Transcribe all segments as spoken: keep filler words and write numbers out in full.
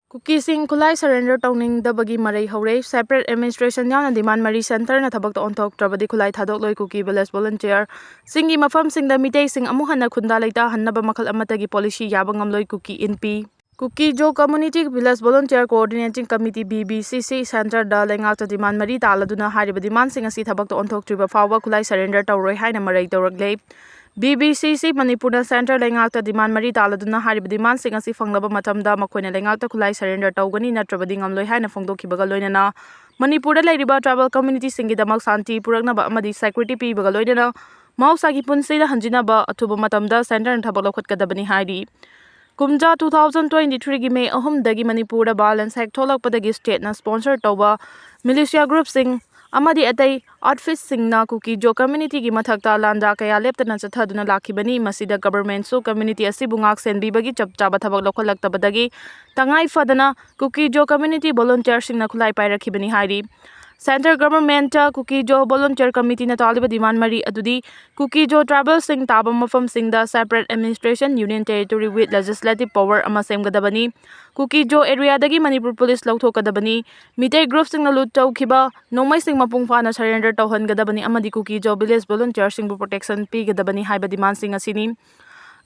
ꯀꯨꯀꯤꯁꯤꯡ ꯈꯨꯠꯂꯥꯏ surrender ꯇꯧꯅꯤꯡꯗꯕꯒꯤ ꯃꯔꯩ ꯍꯧꯔꯦ꯫ Separate administration ꯌꯥꯎꯅ demand ꯃꯔꯤ centreꯅ ꯊꯕꯛꯇ ꯑꯣꯟꯊꯣꯛꯇ꯭ꯔꯕꯗꯤ ꯈꯨꯠꯂꯥꯏ ꯊꯥꯗꯣꯛꯂꯣꯏ꯫ ꯀꯨꯀꯤ village volunteer ꯁꯤꯡꯒꯤ ꯃꯐꯝꯁꯤꯡꯗ ꯃꯤꯇꯩꯁꯤꯡ ꯑꯃꯨꯛ ꯍꯟꯅ ꯈꯨꯟꯗꯥ ꯂꯩꯇꯥꯍꯟꯅꯕ ꯃꯈꯜ ꯑꯃꯠꯇꯒꯤ policy ꯌꯥꯕ ꯉꯝꯂꯣꯏ꯫ ꯀꯨꯀꯤ ꯏꯟꯄꯤ ꯀꯨꯀꯤ ꯖꯣ Community Village Volunteer Coordinating Committee, B B C C, centreꯗ ꯂꯩꯉꯥꯛꯇ demand ꯃꯔꯤ ꯇꯥꯜꯂꯗꯨꯅ ꯍꯥꯏꯔꯤꯕ demandꯁꯤꯡ ꯑꯁꯤ ꯊꯕꯛꯇ ꯑꯣꯟꯊꯣꯛꯇ꯭ꯔꯤꯕ ꯐꯥꯎꯕ ꯈꯨꯠꯂꯥꯏ surrender ꯇꯧꯔꯣꯏ ꯍꯥꯏꯅ ꯃꯔꯩ ꯇꯧꯔꯛꯂꯦ꯫ B B C C ꯃꯅꯤꯄꯨꯔꯅ centre ꯂꯩꯉꯥꯛꯇ demand ꯃꯔꯤ ꯇꯥꯜꯂꯗꯨꯅ ꯍꯥꯏꯔꯤꯕ demandꯁꯤꯡ ꯑꯁꯤ ꯐꯪꯂꯕ ꯃꯇꯝꯗ ꯃꯈꯣꯏꯅ ꯂꯩꯉꯥꯛꯇ ꯈꯨꯠꯂꯥꯏ surrender ꯇꯧꯒꯅꯤ, ꯅꯠꯇ꯭ꯔꯕꯗꯤ ꯉꯝꯂꯣꯏ ꯍꯥꯏꯅ ꯐꯣꯡꯗꯣꯛꯈꯤꯕꯒ ꯂꯣꯏꯅꯅ ꯃꯅꯤꯄꯨꯔꯗ ꯂꯩꯔꯤꯕ tribal communityꯁꯤꯡꯒꯤꯗꯃꯛ ꯁꯥꯟꯇꯤ ꯄꯨꯔꯛꯅꯕ ꯑꯃꯗꯤ security ꯄꯤꯕꯒ ꯂꯣꯏꯅꯅ ꯃꯍꯧꯁꯥꯒꯤ ꯄꯨꯟꯁꯤꯗ ꯍꯟꯖꯤꯟꯅꯕ ꯑꯊꯨꯕ ꯃꯇꯝꯗ centreꯅ ꯊꯕꯛ ꯂꯧꯈꯠꯀꯗꯕꯅꯤ ꯍꯥꯏꯔꯤ꯫ ꯀꯨꯝꯖꯥ two thousand twenty threeꯒꯤ May ꯑꯍꯨꯝꯗꯒꯤ ꯃꯅꯤꯄꯨꯔꯗ violence ꯍꯦꯛ ꯊꯣꯛꯂꯛꯄꯗꯒꯤ stateꯅ sponsor ꯇꯧꯕ militia groupꯁꯤꯡ ꯑꯃꯗꯤ ꯑꯇꯩ outfitꯁꯤꯡꯅ ꯀꯨꯀꯤ ꯖꯣ communityꯒꯤ ꯃꯊꯛꯇ ꯂꯥꯟꯗꯥ ꯀꯌꯥ ꯂꯦꯞꯇꯅ ꯆꯠꯊꯗꯨꯅ ꯂꯥꯛꯈꯤꯕꯅꯤ꯫ ꯃꯁꯤꯗ governmentꯁꯨ community ꯑꯁꯤꯕꯨ ꯉꯥꯛ ꯁꯦꯟꯕꯤꯕꯒꯤ ꯆꯞ ꯆꯥꯕ ꯊꯕꯛ ꯂꯧꯈꯠꯂꯛꯇꯕꯗꯒꯤ ꯇꯉꯥꯏ ꯐꯗꯅ ꯀꯨꯀꯤ ꯖꯣ community volunteerꯁꯤꯡꯅ ꯈꯨꯠꯂꯥꯏ ꯄꯥꯏꯔꯛꯈꯤꯕꯅꯤ ꯍꯥꯏꯔꯤ꯫ Centre governmentꯇ ꯀꯨꯀꯤ ꯖꯣ volunteer committeeꯅ ꯇꯥꯜꯂꯤꯕ demand ꯃꯔꯤ ꯑꯗꯨꯗꯤ ꯀꯨꯀꯤ ꯖꯣ tribalꯁꯤꯡ ꯇꯥꯕ ꯃꯐꯝꯁꯤꯡꯗ separate administration, union territory with legislative power ꯑꯃ ꯁꯦꯝꯒꯗꯕꯅꯤ꯫ ꯀꯨꯀꯤ ꯖꯣ areaꯗꯒꯤ ꯃꯅꯤꯄꯨꯔ police ꯂꯧꯊꯣꯛꯀꯗꯕꯅꯤ꯫ ꯃꯤꯇꯩ groupꯁꯤꯡꯅ loot ꯇꯧꯈꯤꯕ ꯅꯣꯡꯃꯩꯁꯤꯡ ꯃꯄꯨꯡ ꯐꯥꯅ surrender ꯇꯧꯍꯟꯒꯗꯕꯅꯤ ꯑꯃꯗꯤ ꯀꯨꯀꯤ ꯖꯣ village volunteerꯁꯤꯡꯕꯨ protection ꯄꯤꯒꯗꯕꯅꯤ ꯍꯥꯏꯕ demandꯁꯤꯡ ꯑꯁꯤꯅꯤ꯫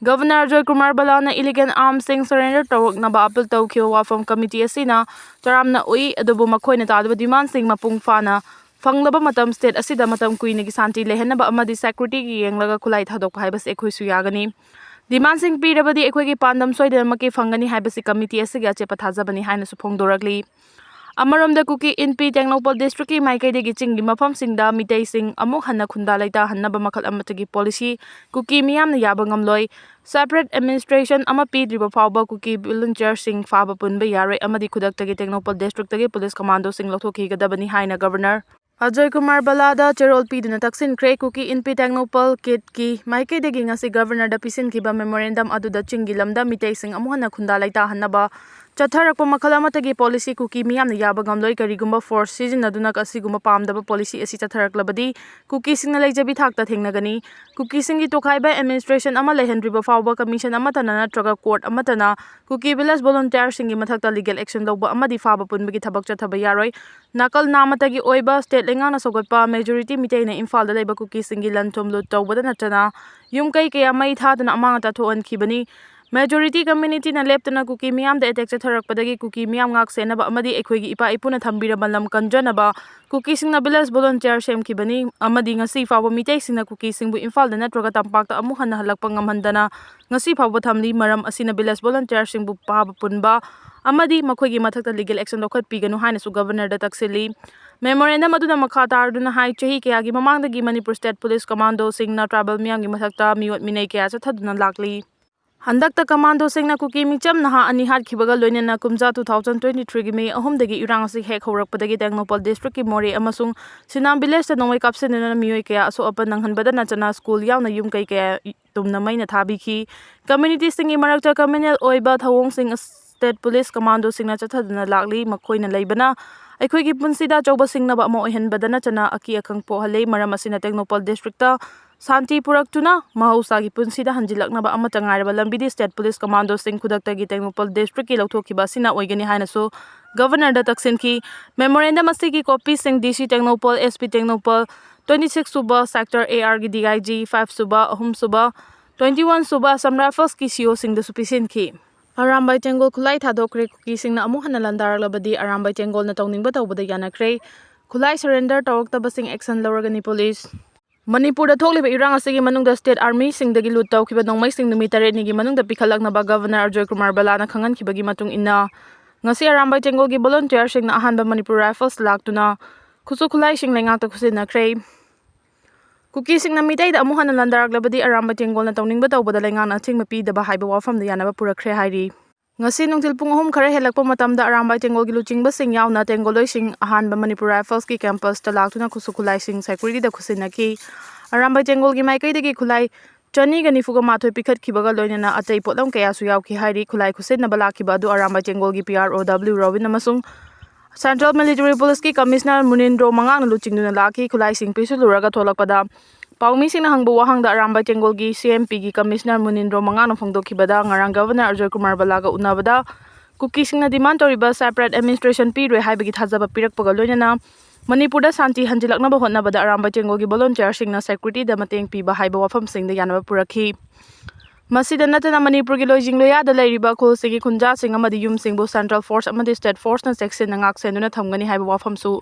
Governor Ajoy Kumar ꯕꯂꯥꯅ illegal armsꯁꯤꯡ surrender ꯇꯧꯔꯛꯅꯕ appeal ꯇꯧꯈꯤꯕ ꯋꯥꯐꯝ committee ꯑꯁꯤꯅ ꯇꯔꯥꯝꯅ ꯎꯏ, ꯑꯗꯨꯕꯨ ꯃꯈꯣꯏꯅ ꯇꯥꯜꯂꯤꯕ demandꯁꯤꯡ ꯃꯄꯨꯡ ꯐꯥꯅ ꯐꯪꯂꯕ ꯃꯇꯝ state ꯑꯁꯤꯗ ꯃꯇꯝ ꯀꯨꯏꯅꯒꯤ ꯁꯥꯟꯇꯤ ꯂꯩꯍꯟꯅꯕ ꯑꯃꯗꯤ securityꯒꯤ ꯌꯦꯡꯂꯒ ꯈꯨꯠꯂꯥꯏ ꯊꯥꯗꯣꯛꯄ ꯍꯥꯏꯕꯁꯤ ꯑꯩꯈꯣꯏꯁꯨ ꯌꯥꯒꯅꯤ꯫ Demandꯁꯤꯡ ꯄꯤꯔꯕꯗꯤ ꯑꯩꯈꯣꯏꯒꯤ ꯄꯥꯟꯗꯝ ꯁꯣꯏꯗꯅꯃꯛꯀꯤ ꯐꯪꯒꯅꯤ ꯍꯥꯏꯕꯁꯤ committee ꯑꯁꯤꯒꯤ ꯑꯆꯦꯠꯄ ꯊꯥꯖꯕꯅꯤ ꯍꯥꯏꯅꯁꯨ ꯐꯣꯡꯗꯣꯔꯛꯂꯤ꯫ ꯑꯃꯔꯣꯝꯗ ꯀꯨꯀꯤ ꯏꯟꯄꯤ ꯇꯦꯡꯅꯧꯄꯜ districtꯀꯤ ꯃꯥꯏꯀꯩꯗꯒꯤ ꯆꯤꯡꯒꯤ ꯃꯐꯝꯁꯤꯡꯗ ꯃꯤꯇꯩꯁꯤꯡ ꯑꯃꯨꯛ ꯍꯟꯅ ꯈꯨꯟꯗꯥ ꯂꯩꯇꯥꯍꯟꯅꯕ ꯃꯈꯜ ꯑꯃꯠꯇꯒꯤ policy ꯀꯨꯀꯤ ꯃꯤꯌꯥꯝꯅ ꯌꯥꯕ ꯉꯝꯂꯣꯏ꯫ Separate administration ꯑꯃ ꯄꯤꯗ꯭ꯔꯤꯕ ꯐꯥꯎꯕ ꯀꯨꯀꯤ volunteerꯁꯤꯡ ꯐꯥꯕ ꯄꯨꯟꯕ ꯌꯥꯔꯣꯏ ꯑꯃꯗꯤ ꯈꯨꯗꯛꯇꯒꯤ ꯇꯦꯡꯅꯧꯄꯜ districtꯇꯒꯤ police commandoꯁꯤꯡ ꯂꯧꯊꯣꯛꯈꯤꯒꯗꯕꯅꯤ ꯍꯥꯏꯅ Governor ꯑꯖꯣꯏ ꯀꯨꯃꯥꯔ ꯕꯂꯥꯗ ꯆꯦꯔꯣꯜ ꯄꯤꯗꯨꯅ ꯇꯛꯁꯤꯟꯈ꯭ꯔꯦ꯫ ꯀꯨꯀꯤ ꯏꯟꯄꯤ ꯇꯦꯡꯅꯧꯄꯜ ꯀꯤꯠꯀꯤ ꯃꯥꯏꯀꯩꯗꯒꯤ ꯉꯁꯤ Governorꯗ ꯄꯤꯁꯤꯟꯈꯤꯕ memorandum ꯑꯗꯨꯗ ꯆꯤꯡꯒꯤ ꯂꯝꯗ ꯃꯤꯇꯩꯁꯤꯡ ꯑꯃꯨꯛ ꯍꯟꯅ ꯈꯨꯟꯗꯥ ꯂꯩꯇꯥꯍꯟꯅꯕ ꯆꯠꯊꯔꯛꯄ ꯃꯈꯜ ꯑꯃꯠꯇꯒꯤ ꯄꯣꯂꯤꯁꯤ ꯀꯨꯀꯤ ꯃꯤꯌꯥꯝꯅ ꯌꯥꯕ ꯉꯝꯂꯣꯏ꯫ ꯀꯔꯤꯒꯨꯝꯕ ꯐꯣꯔꯁ ꯁꯤꯖꯤꯟꯅꯗꯨꯅ ꯑꯁꯤꯒꯨꯝꯕ ꯄꯥꯝꯗꯕ ꯄꯣꯂꯤꯁꯤ ꯑꯁꯤ ꯆꯠꯊꯔꯛꯂꯕꯗꯤ ꯀꯨꯀꯤꯁꯤꯡꯅ ꯂꯩꯖꯕꯤ ꯊꯥꯛꯇ ꯊꯦꯡꯅꯒꯅꯤ꯫ ꯀꯨꯀꯤꯁꯤꯡꯒꯤ ꯇꯣꯈꯥꯏꯕ ꯑꯦꯗꯃꯤꯅꯤꯁꯇ꯭ꯔꯦꯁꯟ ꯑꯃ ꯂꯩꯍꯟꯗ꯭ꯔꯤꯕ ꯐꯥꯎꯕ ꯀꯃꯤꯁꯟ ꯑꯃꯠꯇꯅ ꯅꯠꯇ꯭ꯔꯒ ꯀꯣꯔꯠ ꯑꯃꯠꯇꯅ ꯀꯨꯀꯤ ꯚꯤꯂꯦꯖ ꯚꯣꯂꯨꯟꯇꯤꯌꯥꯔꯁꯤꯡꯒꯤ ꯃꯊꯛꯇ ꯂꯤꯒꯦꯜ ꯑꯦꯛꯁꯟ ꯂꯧꯕ ꯑꯃꯗꯤ ꯐꯥꯕ ꯄꯨꯟꯕꯒꯤ ꯊꯕꯛ ꯆꯠꯊꯕ ꯌꯥꯔꯣꯏ꯫ ꯅꯥꯀꯜ ꯅꯥꯃꯠꯇꯒꯤ ꯑꯣꯏꯕ ꯁ꯭ꯇꯦꯠ ꯂꯩꯉꯥꯛꯅ ꯁꯧꯒꯠꯄ ꯃꯦꯖꯣꯔꯤꯇꯤ ꯃꯤꯇꯩꯅ ꯏꯝꯐꯥꯜꯗ ꯂꯩꯕ ꯀꯨꯀꯤꯁꯤꯡꯒꯤ ꯂꯟ ꯊꯨꯝ ꯂꯨꯠ ꯇꯧꯕꯗ ꯅꯠꯇꯅ ꯌꯨꯝ ꯀꯩ ꯀꯌꯥ ꯃꯩ ꯊꯥꯗꯨꯅ ꯑꯃꯥꯡ ꯑꯇꯥ ꯊꯣꯛꯍꯟꯈꯤꯕꯅꯤ꯫ ꯃꯦꯖꯣꯔꯤꯇꯤ ꯀꯝꯃ꯭ꯌꯨꯅꯤꯇꯤꯅ ꯂꯦꯞꯇꯅ ꯀꯨꯀꯤ ꯃꯤꯌꯥꯝꯗ ꯑꯦꯇꯦꯛ ꯆꯠꯊꯔꯛꯄꯗꯒꯤ ꯀꯨꯀꯤ ꯃꯤꯌꯥꯝ ꯉꯥꯛ ꯁꯦꯟꯅꯕ ꯑꯃꯗꯤ ꯑꯩꯈꯣꯏꯒꯤ ꯏꯄꯥ ꯏꯄꯨꯅ ꯊꯝꯕꯤꯔꯝꯕ ꯂꯝ ꯀꯟꯖꯅꯕ ꯀꯨꯀꯤꯁꯤꯡꯅ ꯚꯤꯂꯦꯖ ꯚꯣꯂꯨꯟꯇꯤꯌꯥꯔ ꯁꯦꯝꯈꯤꯕꯅꯤ ꯑꯃꯗꯤ ꯉꯁꯤ ꯐꯥꯎꯕ ꯃꯤꯇꯩꯁꯤꯡꯅ ꯀꯨꯀꯤꯁꯤꯡꯕꯨ ꯏꯝꯐꯥꯜꯗ ꯅꯠꯇ꯭ꯔꯒ ꯇꯝꯄꯥꯛꯇ ꯑꯃꯨꯛ ꯍꯟꯅ ꯍꯜꯂꯛꯄ ꯉꯝꯍꯟꯗꯅ ꯉꯁꯤ ꯐꯥꯎꯕ ꯊꯝꯂꯤ꯫ ꯃꯔꯝ ꯑꯁꯤꯅ ꯚꯤꯂꯦꯖ ꯚꯣꯂꯨꯟꯇꯤꯌꯥꯔꯁꯤꯡꯕꯨ ꯐꯥꯕ ꯄꯨꯟꯕ ꯑꯃꯗꯤ ꯃꯈꯣꯏꯒꯤ ꯃꯊꯛꯇ ꯂꯤꯒꯦꯜ ꯑꯦꯛꯁꯟ ꯂꯧꯈꯠꯄꯤꯒꯅꯨ ꯍꯥꯏꯅꯁꯨ ꯒꯚꯔꯅꯔꯗ ꯇꯛꯁꯤꯜꯂꯤ꯫ ꯃꯦꯃꯣꯔꯦꯟꯗꯝ ꯑꯗꯨꯅ ꯃꯈꯥ ꯇꯥꯔꯗꯨꯅ ꯍꯥꯏ, ꯆꯍꯤ ꯀꯌꯥꯒꯤ ꯃꯃꯥꯡꯗꯒꯤ ꯃꯅꯤꯄꯨꯔ ꯁ꯭ꯇꯦꯠ ꯄꯨꯂꯤꯁ ꯀꯃꯥꯟꯗꯣꯁꯤꯡꯅ ꯇ꯭ꯔꯥꯏꯕꯦꯜ ꯃꯤꯌꯥꯝꯒꯤ ꯃꯊꯛꯇ ꯃꯤꯑꯣꯠ ꯃꯤꯅꯩ ꯀꯌꯥ ꯆꯠꯊꯗꯨꯅ ꯂꯥꯛꯂꯤ꯫ ꯍꯟꯗꯛꯇ ꯀꯃꯥꯟꯗꯣꯁꯤꯡꯅ ꯀꯨꯀꯤ ꯃꯤꯆꯝ ꯅꯍꯥ ꯑꯅꯤ ꯍꯥꯠꯈꯤꯕꯒ ꯂꯣꯏꯅꯅ ꯀꯨꯝꯖꯥ two thousand twenty three ꯒꯤ ꯃꯦ ꯑꯍꯨꯝꯗꯒꯤ ꯏꯔꯥꯡ ꯑꯁꯤ ꯍꯦꯛ ꯍꯧꯔꯛꯄꯗꯒꯤ ꯇꯦꯡꯅꯧꯄꯜ ꯗꯤꯁꯇ꯭ꯔꯤꯛꯀꯤ ꯃꯣꯔꯦ ꯑꯃꯁꯨꯡ ꯁꯤꯅꯥꯝ ꯚꯤꯂꯦꯖꯇ ꯅꯣꯡꯃꯩ ꯀꯥꯞꯁꯤꯟꯗꯨꯅ ꯃꯤꯑꯣꯏ ꯀꯌꯥ ꯑꯁꯣꯛ ꯑꯄꯟ ꯅꯪꯍꯟꯕꯗ ꯅꯠꯇꯅ ꯁ꯭ꯀꯨꯜ ꯌꯥꯎꯅ ꯌꯨꯝ ꯀꯩ ꯀꯌꯥ ꯇꯨꯝꯅ ꯃꯩꯅ ꯊꯥꯕꯤꯈꯤ꯫ ꯀꯝꯃ꯭ꯌꯨꯅꯤꯇꯤꯁꯤꯡꯒꯤ ꯃꯔꯛꯇ ꯀ꯭ꯔꯤꯃꯤꯅꯦꯜ ꯑꯣꯏꯕ ꯊꯧꯑꯣꯡꯁꯤꯡ ꯁ꯭ꯇꯦꯠ ꯄꯨꯂꯤꯁ ꯀꯃꯥꯟꯗꯣꯁꯤꯡꯅ ꯆꯠꯊꯗꯨꯅ ꯂꯥꯛꯂꯤ꯫ ꯃꯈꯣꯏꯅ ꯂꯩꯕꯅ ꯑꯩꯈꯣꯏꯒꯤ ꯄꯨꯟꯁꯤꯗ ꯑꯆꯧꯕ ꯁꯤꯡꯅꯕ ꯑꯃ ꯑꯣꯏꯍꯟꯕꯗ ꯅꯠꯇꯅ ꯑꯀꯤ ꯑꯈꯪ ꯄꯣꯛꯍꯜꯂꯤ꯫ ꯃꯔꯝ ꯑꯁꯤꯅ ꯇꯦꯡꯅꯧꯄꯜ ꯗꯤꯁꯇ꯭ꯔꯤꯛꯇ ꯁꯥꯟꯇꯤ ꯄꯨꯔꯛꯇꯨꯅ ꯃꯍꯧꯁꯥꯒꯤ ꯄꯨꯟꯁꯤꯗ ꯍꯟꯖꯤꯜꯂꯛꯅꯕ ꯑꯃꯠꯇ ꯉꯥꯏꯔꯕ ꯂꯝꯕꯤꯗꯤ ꯁ꯭ꯇꯦꯠ ꯄꯨꯂꯤꯁ ꯀꯃꯥꯟꯗꯣꯁꯤꯡ ꯈꯨꯗꯛꯇꯒꯤ ꯇꯦꯡꯅꯧꯄꯜ ꯗꯤꯁꯇ꯭ꯔꯤꯛꯀꯤ ꯂꯧꯊꯣꯛꯈꯤꯕ ꯑꯁꯤꯅ ꯑꯣꯏꯒꯅꯤ ꯍꯥꯏꯅꯁꯨ ꯒꯚꯔꯅꯔꯗ ꯇꯛꯁꯤꯟꯈꯤ꯫ ꯃꯦꯃꯣꯔꯦꯟꯗꯝ ꯑꯁꯤꯒꯤ ꯀꯣꯄꯤꯁꯤꯡ D C Tengnoupal, S P Tengnoupal, twenty six ꯁꯨꯕ ꯁꯦꯛꯇꯔ ꯑꯦ ꯑꯥꯔꯒꯤ ꯗꯤ ꯑꯥꯏ ꯖꯤ, five ꯁꯨꯕ, ꯑꯍꯨꯝ ꯁꯨꯕ, twenty one ꯁꯨꯕ ꯑꯁꯥꯝ ꯔꯥꯏꯐꯜꯁꯀꯤ ꯁꯤ ꯑꯣꯁꯤꯡꯗꯁꯨ ꯄꯤꯁꯤꯟꯈꯤ꯫ ꯑꯔꯥꯝꯕꯥꯏ ꯇꯦꯡꯒꯣꯜ ꯈꯨꯠꯂꯥꯏ ꯊꯥꯗꯣꯛꯈ꯭ꯔꯦ꯫ ꯀꯨꯀꯤꯁꯤꯡꯅ ꯑꯃꯨꯛ ꯍꯟꯅ ꯂꯥꯟꯗꯥꯔꯛꯂꯕꯗꯤ ꯑꯔꯥꯝꯕꯥꯏ ꯇꯦꯡꯒꯣꯜꯅ ꯇꯧꯅꯤꯡꯕ ꯇꯧꯕꯗ ꯌꯥꯅꯈ꯭ꯔꯦ꯫ ꯈꯨꯠꯂꯥꯏ ꯁꯔꯦꯟꯗꯔ ꯇꯧꯔꯛꯇꯕꯁꯤꯡ ꯑꯦꯛꯁꯟ ꯂꯧꯔꯒꯅꯤ ꯄꯨꯂꯤꯁ꯫ ꯃꯅꯤꯄꯨꯔꯗ ꯊꯣꯛꯂꯤꯕ ꯏꯔꯥꯡ ꯑꯁꯤꯒꯤ ꯃꯅꯨꯡꯗ ꯁ꯭ꯇꯦꯠ ꯑꯥꯔꯃꯤꯁꯤꯡꯗꯒꯤ ꯂꯨꯠ ꯇꯧꯈꯤꯕ ꯅꯣꯡꯃꯩꯁꯤꯡ ꯅꯨꯃꯤꯠ ꯇꯔꯦꯠꯅꯤꯒꯤ ꯃꯅꯨꯡꯗ ꯄꯤꯈꯠꯂꯛꯅꯕ ꯒꯚꯔꯅꯔ ꯑꯖꯣꯏ ꯀꯨꯃꯥꯔ ꯕꯂꯥꯅ ꯈꯪꯍꯟꯈꯤꯕꯒꯤ ꯃꯇꯨꯡ ꯏꯟꯅ, ꯉꯁꯤ ꯑꯔꯥꯝꯕꯥꯏ ꯇꯦꯡꯒꯣꯜꯒꯤ ꯚꯣꯂꯨꯟꯇꯤꯌꯥꯔꯁꯤꯡꯅ ꯑꯍꯥꯟꯕ ꯃꯅꯤꯄꯨꯔ ꯔꯥꯏꯐꯜꯁ ꯂꯥꯛꯇꯨꯅ ꯈꯨꯠꯁꯨ ꯈꯨꯠꯂꯥꯏꯁꯤꯡ ꯂꯩꯉꯥꯛꯇ ꯈꯨꯠꯁꯤꯟꯅꯈ꯭ꯔꯦ꯫ ꯀꯨꯀꯤꯁꯤꯡꯅ ꯃꯤꯇꯩꯗ ꯑꯃꯨꯛ ꯍꯟꯅ ꯂꯥꯟꯗꯥꯔꯛꯂꯕꯗꯤ ꯑꯔꯥꯝꯕꯥꯏ ꯇꯦꯡꯒꯣꯜꯅ ꯇꯧꯅꯤꯡꯕ ꯇꯧꯕꯗ ꯂꯩꯉꯥꯛꯅ ꯑꯊꯤꯡꯕ ꯄꯤꯗꯕ ꯍꯥꯏꯕ ꯋꯥꯐꯝꯗ ꯌꯥꯅꯕ ꯄꯨꯔꯛꯈ꯭ꯔꯦ ꯍꯥꯏꯔꯤ꯫ ꯉꯁꯤ ꯅꯨꯡꯊꯤꯜ ꯄꯨꯡ ꯑꯍꯨꯝ ꯈꯔ ꯍꯦꯜꯂꯛꯄ ꯃꯇꯝꯗ ꯑꯔꯥꯝꯕꯥꯏ ꯇꯦꯡꯒꯣꯜꯒꯤ ꯂꯨꯆꯤꯡꯕꯁꯤꯡ ꯌꯥꯎꯅ ꯇꯦꯡꯒꯣꯜꯂꯣꯏꯁꯤꯡ ꯑꯍꯥꯟꯕ ꯃꯅꯤꯄꯨꯔ ꯔꯥꯏꯐꯜꯁꯀꯤ ꯀꯦꯝꯄꯁꯇ ꯂꯥꯛꯇꯨꯅ ꯈꯨꯠꯁꯨ ꯈꯨꯠꯂꯥꯏꯁꯤꯡ ꯁꯦꯀ꯭ꯌꯨꯔꯤꯇꯤꯗ ꯈꯨꯠꯁꯤꯟꯅꯈꯤ꯫ ꯑꯔꯥꯝꯕꯥꯏ ꯇꯦꯡꯒꯣꯜꯒꯤ ꯃꯥꯏꯀꯩꯗꯒꯤ ꯈꯨꯠꯂꯥꯏ ꯆꯅꯤꯒ ꯅꯤꯐꯨꯒ ꯃꯥꯊꯣꯏ ꯄꯤꯈꯠꯈꯤꯕꯒ ꯂꯣꯏꯅꯅ ꯑꯇꯩ ꯄꯣꯠꯂꯝ ꯀꯌꯥꯁꯨ ꯌꯥꯎꯈꯤ ꯍꯥꯏꯔꯤ꯫ ꯈꯨꯠꯂꯥꯏ ꯈꯨꯠꯁꯤꯟꯅꯕ ꯂꯥꯛꯈꯤꯕ ꯑꯗꯨ ꯑꯔꯥꯝꯕꯥꯏ ꯇꯦꯡꯒꯣꯜꯒꯤ P R O W Robin ꯑꯃꯁꯨꯡ Central Military Police ꯀꯤ Commissioner ꯃꯨꯅꯤꯟꯗ꯭ꯔꯣ ꯃꯉꯥꯡꯅ ꯂꯨꯆꯤꯡꯗꯨꯅ ꯂꯥꯛꯈꯤ꯫ ꯈꯨꯠꯂꯥꯏꯁꯤꯡ ꯄꯤꯁꯤꯜꯂꯨꯔꯒ ꯊꯣꯛꯂꯛꯄꯗ ꯄꯥꯎꯃꯤꯁꯤꯡꯅ ꯍꯪꯕ ꯋꯥꯍꯪꯗ ꯑꯔꯥꯝꯕꯥꯏ ꯇꯦꯡꯒꯣꯜꯒꯤ ꯁꯤ ꯑꯦꯝ ꯄꯤꯒꯤ Commissioner ꯃꯨꯅꯤꯟꯗ꯭ꯔꯣ ꯃꯉꯥꯡꯅ ꯐꯣꯡꯗꯣꯛꯈꯤꯕꯗ, ꯉꯔꯥꯡ Governor ꯑꯖꯣꯏ ꯀꯨꯃꯥꯔ ꯕꯂꯥꯒ ꯎꯅꯕꯗ ꯀꯨꯀꯤꯁꯤꯡꯅ demand ꯇꯧꯔꯤꯕ separate administration ꯄꯤꯔꯣꯏ ꯍꯥꯏꯕꯒꯤ ꯊꯥꯖꯕ ꯄꯤꯔꯛꯄꯒ ꯂꯣꯏꯅꯅ ꯃꯅꯤꯄꯨꯔꯗ ꯁꯥꯟꯇꯤ ꯍꯟꯖꯤꯜꯂꯛꯅꯕ ꯍꯣꯠꯅꯕꯗ ꯑꯔꯥꯝꯕꯥꯏ ꯇꯦꯡꯒꯣꯜꯒꯤ volunteer ꯁꯤꯡꯅ security ꯗ ꯃꯇꯦꯡ ꯄꯤꯕ ꯍꯥꯏꯕ ꯋꯥꯐꯝꯁꯤꯡꯗ ꯌꯥꯅꯕ ꯄꯨꯔꯛꯈꯤ꯫ ꯃꯁꯤꯗ ꯅꯠꯇꯅ ꯃꯅꯤꯄꯨꯔꯒꯤ ꯂꯣꯏꯖꯤꯡ ꯂꯣꯏꯌꯥꯗ ꯂꯩꯔꯤꯕ ꯈꯨꯜꯁꯤꯡꯒꯤ ꯈꯨꯟꯖꯥꯁꯤꯡ ꯑꯃꯗꯤ ꯌꯨꯝꯁꯤꯡꯕꯨ Central Force ꯑꯃꯗꯤ State Force ꯅ ꯆꯦꯛꯁꯤꯟꯅ ꯉꯥꯛ ꯁꯦꯟꯗꯨꯅ ꯊꯝꯒꯅꯤ ꯍꯥꯏꯕ ꯋꯥꯐꯝꯁꯨ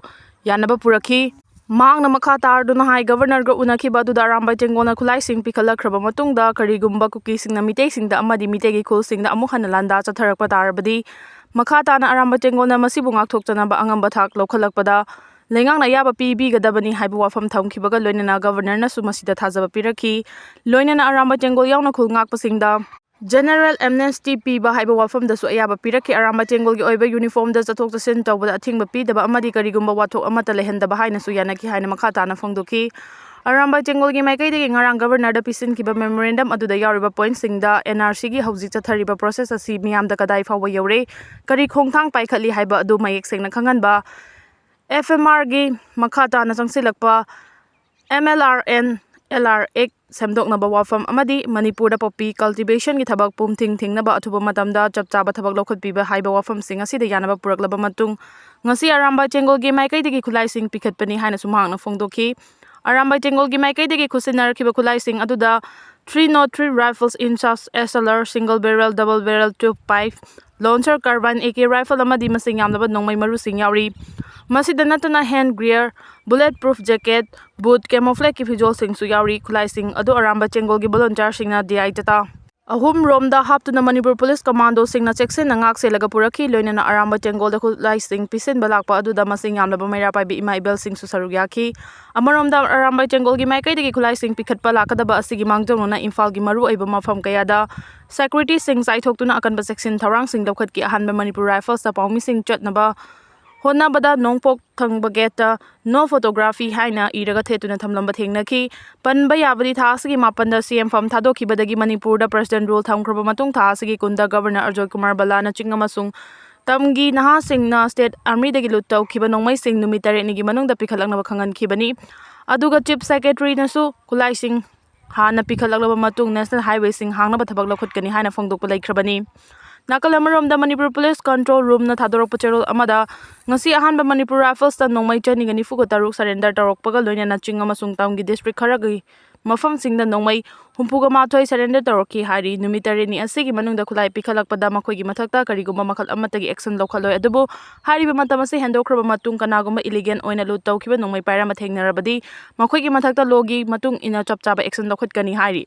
ꯌꯥꯅꯕ ꯄꯨꯔꯛꯈꯤ꯫ ꯃꯍꯥꯛꯅ ꯃꯈꯥ ꯇꯥꯔꯗꯨꯅ ꯍꯥꯏ, Governor ꯒ ꯎꯅꯈꯤꯕ ꯑꯗꯨꯗ ꯑꯔꯥꯝꯕꯥꯏ ꯇꯦꯡꯒꯣꯜꯅ ꯈꯨꯠꯂꯥꯏꯁꯤꯡ ꯄꯤꯈꯠꯂꯛꯈ꯭ꯔꯕ ꯃꯇꯨꯡꯗ ꯀꯔꯤꯒꯨꯝꯕ ꯀꯨꯀꯤꯁꯤꯡꯅ ꯃꯤꯇꯩꯁꯤꯡꯗ ꯑꯃꯗꯤ ꯃꯤꯇꯩꯒꯤ ꯈꯨꯜꯁꯤꯡꯗ ꯑꯃꯨꯛ ꯍꯟꯅ ꯂꯥꯟꯗꯥ ꯆꯠꯊꯔꯛꯄ ꯇꯥꯔꯕꯗꯤ, ꯃꯈꯥ ꯇꯥꯅ ꯑꯔꯥꯝꯕꯥꯏ ꯇꯦꯡꯒꯣꯜꯅ ꯃꯁꯤꯕꯨ ꯉꯥꯛꯊꯣꯛꯆꯅꯕ ꯑꯉꯝꯕ ꯊꯥꯛ ꯂꯧꯈꯠꯂꯛꯄꯗ ꯂꯩꯉꯥꯛꯅ ꯑꯌꯥꯕ ꯄꯤꯕꯤꯒꯗꯕꯅꯤ ꯍꯥꯏꯕ ꯋꯥꯐꯝ ꯊꯝꯈꯤꯕꯒ ꯂꯣꯏꯅꯅ Governor ꯅꯁꯨ ꯃꯁꯤꯗ ꯊꯥꯖꯕ ꯄꯤꯔꯛꯈꯤ꯫ ꯂꯣꯏꯅꯅ ꯑꯔꯥꯝꯕꯥꯏ ꯇꯦꯡꯒꯣꯜ ꯌꯥꯎꯅ ꯈꯨꯜ ꯉꯥꯛꯄꯁꯤꯡꯗ general amnesty ꯄꯤꯕ ꯍꯥꯏꯕ ꯋꯥꯐꯝꯗꯁꯨ ꯑꯌꯥꯕ ꯄꯤꯔꯛꯈꯤ꯫ ꯑꯔꯥꯝꯕꯥꯏ ꯇꯦꯡꯒꯣꯜꯒꯤ ꯑꯣꯏꯕ uniform ꯗ ꯆꯠꯊꯣꯛ ꯆꯠꯁꯤꯟ ꯇꯧꯕꯗ ꯑꯊꯤꯡꯕ ꯄꯤꯗꯕ ꯑꯃꯗꯤ ꯀꯔꯤꯒꯨꯝꯕ ꯋꯥꯊꯣꯛ ꯑꯃꯠꯇ ꯂꯩꯍꯟꯗꯕ ꯍꯥꯏꯅꯁꯨ ꯌꯥꯅꯈꯤ ꯍꯥꯏꯅ ꯃꯈꯥ ꯇꯥꯅ ꯐꯣꯡꯗꯣꯛꯈꯤ꯫ ꯑꯔꯥꯝꯕꯥꯏ ꯇꯦꯡꯒꯣꯜꯒꯤ ꯃꯥꯏꯀꯩꯗꯒꯤ ꯉꯔꯥꯡ Governor ꯗ ꯄꯤꯁꯤꯟꯈꯤꯕ memorandum ꯑꯗꯨꯗ ꯌꯥꯎꯔꯤꯕ point ꯁꯤꯡꯗ N R C ꯒꯤ ꯍꯧꯖꯤꯛ ꯆꯠꯊꯔꯤꯕ process ꯑꯁꯤ ꯃꯤꯌꯥꯝꯗ ꯀꯗꯥꯏ ꯐꯥꯎꯕ ꯌꯧꯔꯦ, ꯀꯔꯤ ꯈꯣꯡꯊꯥꯡ ꯄꯥꯏꯈꯠꯂꯤ ꯍꯥꯏꯕ ꯑꯗꯨ ꯃꯌꯦꯛ ꯁꯦꯡꯅ ꯈꯪꯍꯟꯕ, F M R ꯒꯤ ꯃꯈꯥ ꯇꯥꯅ ꯆꯪꯁꯤꯜꯂꯛꯄ M L R and L R Act ꯁꯦꯝꯗꯣꯛꯅꯕ ꯋꯥꯐꯝ ꯑꯃꯗꯤ ꯃꯅꯤꯄꯨꯔꯗ poppy cultivation ꯒꯤ ꯊꯕꯛ ꯄꯨꯝ ꯊꯤꯡ ꯊꯤꯡꯅꯕ ꯑꯊꯨꯕ ꯃꯇꯝꯗ ꯆꯞ ꯆꯥꯕ ꯊꯕꯛ ꯂꯧꯈꯠꯄꯤꯕ ꯍꯥꯏꯕ ꯋꯥꯐꯝꯁꯤꯡ ꯑꯁꯤꯗ ꯌꯥꯅꯕ ꯄꯨꯔꯛꯂꯕ ꯃꯇꯨꯡ, ꯉꯁꯤ ꯑꯔꯥꯝꯕꯥꯏ ꯇꯦꯡꯒꯣꯜꯒꯤ ꯃꯥꯏꯀꯩꯗꯒꯤ ꯈꯨꯠꯂꯥꯏꯁꯤꯡ ꯄꯤꯈꯠꯄꯅꯤ ꯍꯥꯏꯅꯁꯨ ꯃꯍꯥꯛꯅ ꯐꯣꯡꯗꯣꯛꯈꯤ꯫ ꯑꯔꯥꯝꯕꯥꯏ ꯇꯦꯡꯒꯣꯜꯒꯤ ꯃꯥꯏꯀꯩꯗꯒꯤ ꯈꯨꯠꯁꯤꯟꯅꯔꯛꯈꯤꯕ ꯈꯨꯠꯂꯥꯏꯁꯤꯡ ꯑꯗꯨꯗ three nought three rifles, INSAS, S L R, single barrel, double barrel, tube pipe, launcher, carbine, A K rifle ꯑꯃꯗꯤ ꯃꯁꯤꯡ ꯌꯥꯝꯂꯕ ꯅꯣꯡꯃꯩ ꯃꯔꯨꯁꯤꯡ ꯌꯥꯎꯔꯤ꯫ ꯃꯁꯤꯗ ꯅꯠꯇꯅ hand gear, bullet proof jacket, boot, camouflage ꯀꯤ ꯐꯤꯖꯣꯜꯁꯤꯡꯁꯨ ꯌꯥꯎꯔꯤ꯫ ꯈꯨꯠꯂꯥꯏꯁꯤꯡ ꯑꯗꯨ ꯑꯔꯥꯝꯕꯥꯏ ꯇꯦꯡꯒꯣꯜꯒꯤ volunteer ꯁꯤꯡꯅ D I ꯇꯇꯥ ꯑꯍꯨꯝ ꯔꯣꯝꯗ ꯍꯥꯞꯇꯨꯅ ꯃꯅꯤꯄꯨꯔ police commando ꯁꯤꯡꯅ ꯆꯦꯛꯁꯤꯟꯅ ꯉꯥꯛ ꯁꯦꯜꯂꯒ ꯄꯨꯔꯛꯈꯤ꯫ ꯂꯣꯏꯅꯅ ꯑꯔꯥꯝꯕꯥꯏ ꯇꯦꯡꯒꯣꯜꯗ ꯈꯨꯠꯂꯥꯏꯁꯤꯡ ꯄꯤꯁꯤꯟꯕ ꯂꯥꯛꯄ ꯑꯗꯨꯗ ꯃꯁꯤꯡ ꯌꯥꯝꯂꯕ ꯃꯩꯔꯥ ꯄꯥꯏꯕꯤ ꯏꯃꯥ ꯏꯕꯦꯜꯁꯤꯡꯁꯨ ꯁꯔꯨꯛ ꯌꯥꯈꯤ꯫ ꯑꯃꯔꯣꯝꯗ ꯑꯔꯥꯝꯕꯥꯏ ꯇꯦꯡꯒꯣꯜꯒꯤ ꯃꯥꯏꯀꯩꯗꯒꯤ ꯈꯨꯠꯂꯥꯏꯁꯤꯡ ꯄꯤꯈꯠꯄ ꯂꯥꯛꯀꯗꯕ ꯑꯁꯤꯒꯤ ꯃꯥꯡꯖꯧꯅꯅ ꯏꯝꯐꯥꯜꯒꯤ ꯃꯔꯨꯑꯣꯏꯕ ꯃꯐꯝ ꯀꯌꯥꯗ security ꯁꯤꯡ ꯆꯥꯏꯊꯣꯛꯇꯨꯅ ꯑꯀꯟꯕ ꯆꯦꯛꯁꯤꯟ ꯊꯧꯔꯥꯡꯁꯤꯡ ꯂꯧꯈꯠꯈꯤ꯫ ꯑꯍꯥꯟꯕ ꯃꯅꯤꯄꯨꯔ Rifles ꯇ ꯄꯥꯎꯃꯤꯁꯤꯡ ꯆꯠꯅꯕ ꯍꯣꯠꯅꯕꯗ ꯅꯣꯡꯄꯣꯛ ꯊꯪꯕ ꯒꯦꯠꯇ "No photography" ꯍꯥꯏꯅ ꯏꯔꯒ ꯊꯦꯠꯇꯨꯅ ꯊꯝꯂꯝꯕ ꯊꯦꯡꯅꯈꯤ꯫ ꯄꯟꯕ ꯌꯥꯕꯗꯤ, ꯊꯥ ꯑꯁꯤꯒꯤ ꯃꯥꯄꯟꯗ ꯁꯤ ꯑꯦꯝ ꯐꯝ ꯊꯥꯗꯣꯛꯈꯤꯕꯗꯒꯤ ꯃꯅꯤꯄꯨꯔꯗ President Rule ꯊꯝꯈ꯭ꯔꯕ ꯃꯇꯨꯡ, ꯊꯥ ꯑꯁꯤꯒꯤ ꯀꯨꯟꯗ Governor ꯑꯖꯣꯏ ꯀꯨꯃꯥꯔ ꯕꯂꯥꯅ ꯆꯤꯡ ꯑꯃꯁꯨꯡ ꯇꯝꯒꯤ ꯅꯍꯥꯁꯤꯡꯅ State Armyꯗꯒꯤ ꯂꯨꯠ ꯇꯧꯈꯤꯕ ꯅꯣꯡꯃꯩꯁꯤꯡ ꯅꯨꯃꯤꯠ ꯇꯔꯦꯠꯅꯤꯒꯤ ꯃꯅꯨꯡꯗ ꯄꯤꯈꯠꯂꯛꯅꯕ ꯈꯪꯍꯟꯈꯤꯕꯅꯤ꯫ ꯑꯗꯨꯒ Chief Secretaryꯅꯁꯨ ꯈꯨꯠꯂꯥꯏꯁꯤꯡ ꯍꯥꯟꯅ ꯄꯤꯈꯠꯂꯛꯂꯕ ꯃꯇꯨꯡ National Highwayꯁꯤꯡ ꯍꯥꯡꯅꯕ ꯊꯕꯛ ꯂꯧꯈꯠꯀꯅꯤ ꯍꯥꯏꯅ ꯐꯣꯡꯗꯣꯛꯄ ꯂꯩꯈ꯭ꯔꯕꯅꯤ꯫ ꯅꯥꯀꯜ ꯑꯃꯔꯣꯝꯗ, ꯃꯅꯤꯄꯨꯔ Police Control Roomꯅ ꯊꯥꯗꯣꯔꯛꯄ ꯆꯦꯔꯣꯜ ꯑꯃꯗ, ꯉꯁꯤ ꯑꯍꯥꯟꯕ Manipur Riflesꯇ ꯅꯣꯡꯃꯩ ꯆꯅꯤꯒ ꯅꯤꯐꯨꯒ ꯇꯔꯨꯛ surrender ꯇꯧꯔꯛꯄꯒ ꯂꯣꯏꯅꯅ ꯆꯤꯡ ꯑꯃꯁꯨꯡ ꯇꯝꯒꯤ district ꯈꯔꯒꯤ ꯃꯐꯝꯁꯤꯡꯗ ꯅꯣꯡꯃꯩ ꯍꯨꯝꯐꯨꯒ ꯃꯥꯊꯣꯏ surrender ꯇꯧꯔꯛꯈꯤ ꯍꯥꯏꯔꯤ꯫ ꯅꯨꯃꯤꯠ ꯇꯔꯦꯠꯅꯤ ꯑꯁꯤꯒꯤ ꯃꯅꯨꯡꯗ ꯈꯨꯠꯂꯥꯏ ꯄꯤꯈꯠꯂꯛꯄꯗ ꯃꯈꯣꯏꯒꯤ ꯃꯊꯛꯇ ꯀꯔꯤꯒꯨꯝꯕ ꯃꯈꯜ ꯑꯃꯠꯇꯒꯤ action ꯂꯧꯈꯠꯂꯣꯏ꯫ ꯑꯗꯨꯕꯨ ꯍꯥꯏꯔꯤꯕ ꯃꯇꯝ ꯑꯁꯤ ꯍꯦꯟꯗꯣꯛꯈ꯭ꯔꯕ ꯃꯇꯨꯡ ꯀꯅꯥꯒꯨꯝꯕ illegal ꯑꯣꯏꯅ ꯂꯨꯠ ꯇꯧꯈꯤꯕ ꯅꯣꯡꯃꯩ ꯄꯥꯏꯔꯝꯕ ꯊꯦꯡꯅꯔꯕꯗꯤ ꯃꯈꯣꯏꯒꯤ ꯃꯊꯛꯇ lawꯒꯤ ꯃꯇꯨꯡ ꯏꯟꯅ ꯆꯞ ꯆꯥꯕ action ꯂꯧꯈꯠꯀꯅꯤ ꯍꯥꯏꯔꯤ꯫